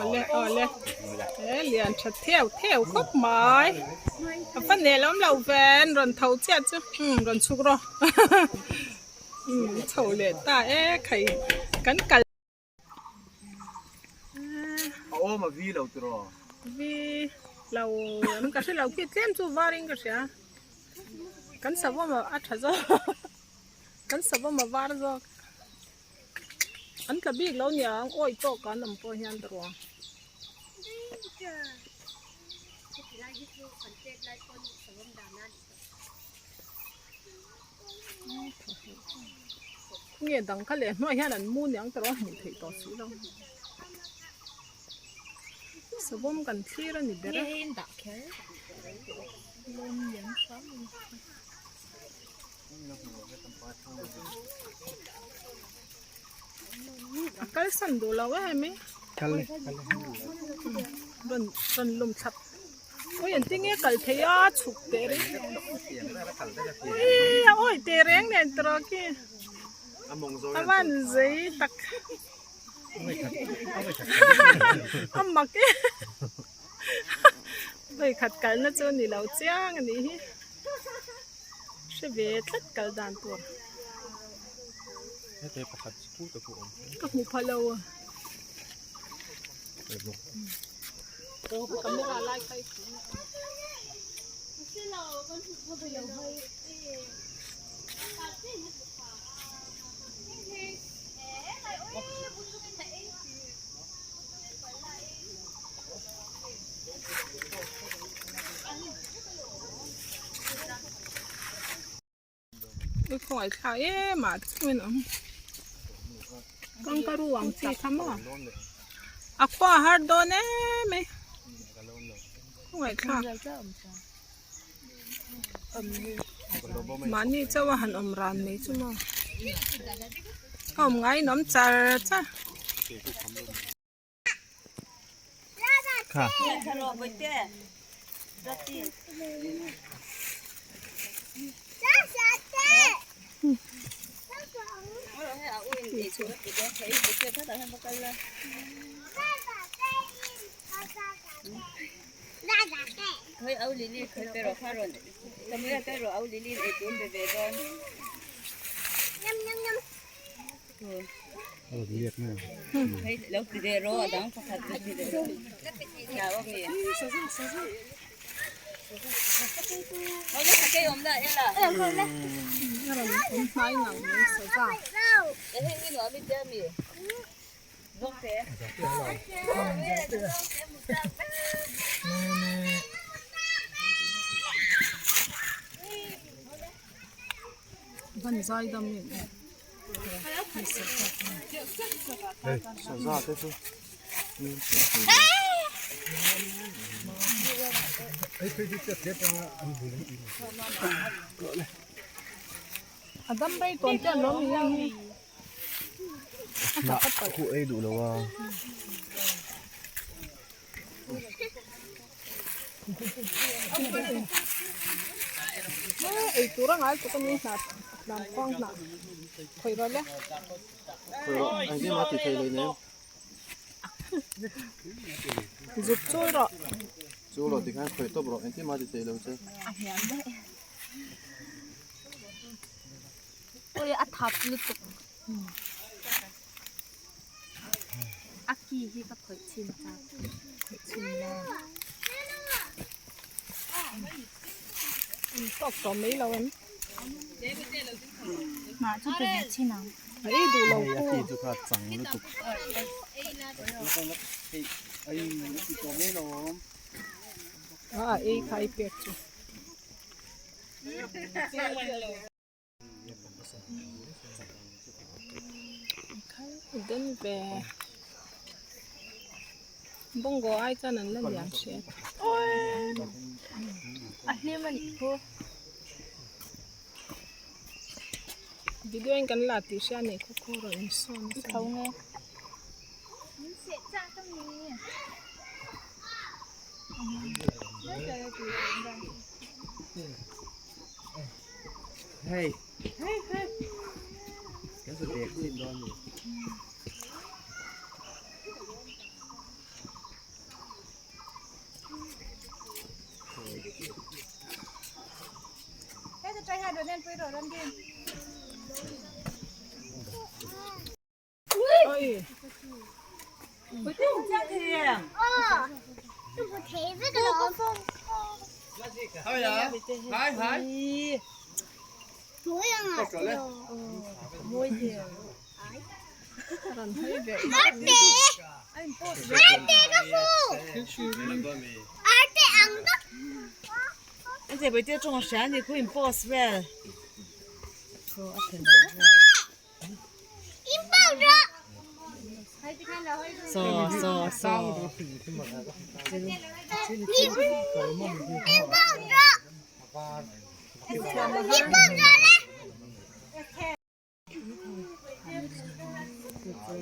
Awle awle he lian tha theu theu khawp mai a va nel awm loh ve an rawn tho chiah chu umm rawn chhuk rawh umm chho leh ta e khai kan kal. A awm a vi lo tiraw? Vi lo em ka hre lo khi tlem chu varin ka hria kan savawm a tha zawk kan savawm a var zawk an tla bik lo niang awi tawk an awm pawh hian tiraw. Nge dang kha leh hnuai hian an mu niang tawh a hmuh theih tawh si lo. Savawm kan thlir a ni ber a. A kalsan duh lo em i. Rawn rawn lum thlap. Ui an tinge kal thei a chhuk teh reng ui a awi teh reng nen tawh khi a van zei tak a mak e vawikhat kalna chu a ni lo chiang a nih hi hre ve tlat kal dan tur ka hmu pha lo a. I khawngaih thlak em ah chuan awm kangaroo ang chi kha maw a khua a har dawn em mai khawngaih thlak mahni chauh a han awm ran mai chu maw a awm ngaiin a awm char char. Van zai dam em em. A dam rei tawn te an lo ni ang hi. Hnah khu ei duh lo a. Ei tur a ngai tuk a ni hnah hnam khuang hnah khawi rawh le. Khawi rawh engtin mah ti thei lo inem. Zuk chul rawh. Chul rawh tikhan khawi tawp rawh engtin mah ti thei lo che. Ui a thap lutuk. A ki hi ka khawih chhin chak. Khawih chhin la. In tawk tawh mai lo em? Mah chu pe ve chhin ang. A ei duh lo A ku. ki chu kha chang lutuk. Ai ti tawh mai lo awm. A ei kha ei pek chu. Den ve bawngkaw ai chuan an la lian hret a hlim a nih chu video in kan la tih hria nei khaw khaw rawn in sawn i tho nge Hey. Hey, hey.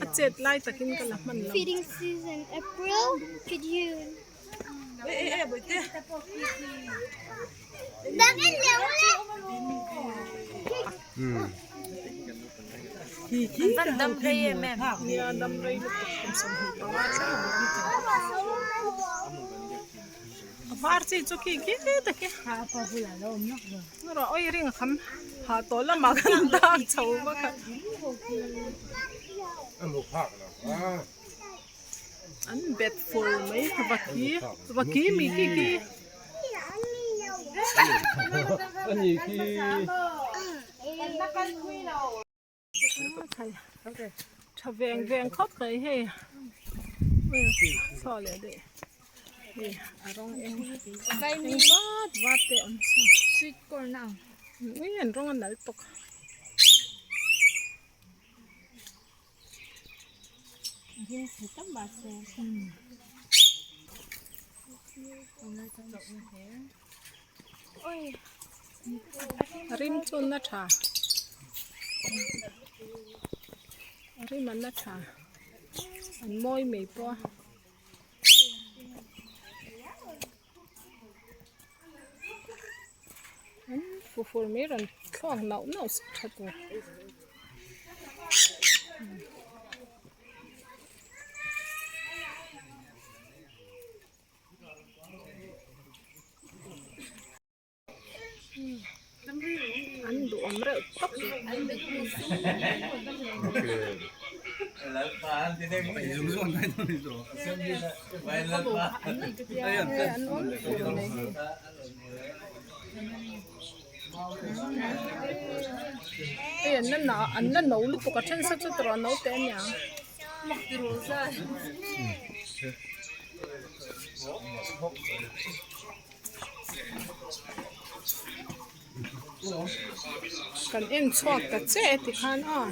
A chet lai takin ka la hman lo. Feeding season April to June. Nia dam rei lutuk kum 25 thleng a ni tawh. A var chi chu khi khi tak e. Rawh awi ring a kham ha tawh lamah khan dak chho vak a. An bet fur mai vaki vaki mi khi khi. Tha veng veng khawp mai hei saw leh daih hei a rawng eng eng vat vat te awm saw Sweet corn a ang. Ui an rawng a nal tawk. A rim chu na tha a rim a na tha an mawi mai pawh a. An fufur mai rawn thluak nauh nauh se tha tur. An duhawm reuh tawp. An awm fur mai hei. Hei an la an la no lutuk a then sa chu tawrh a no teh a niang. Kan en chhuak ta che tikhan aw.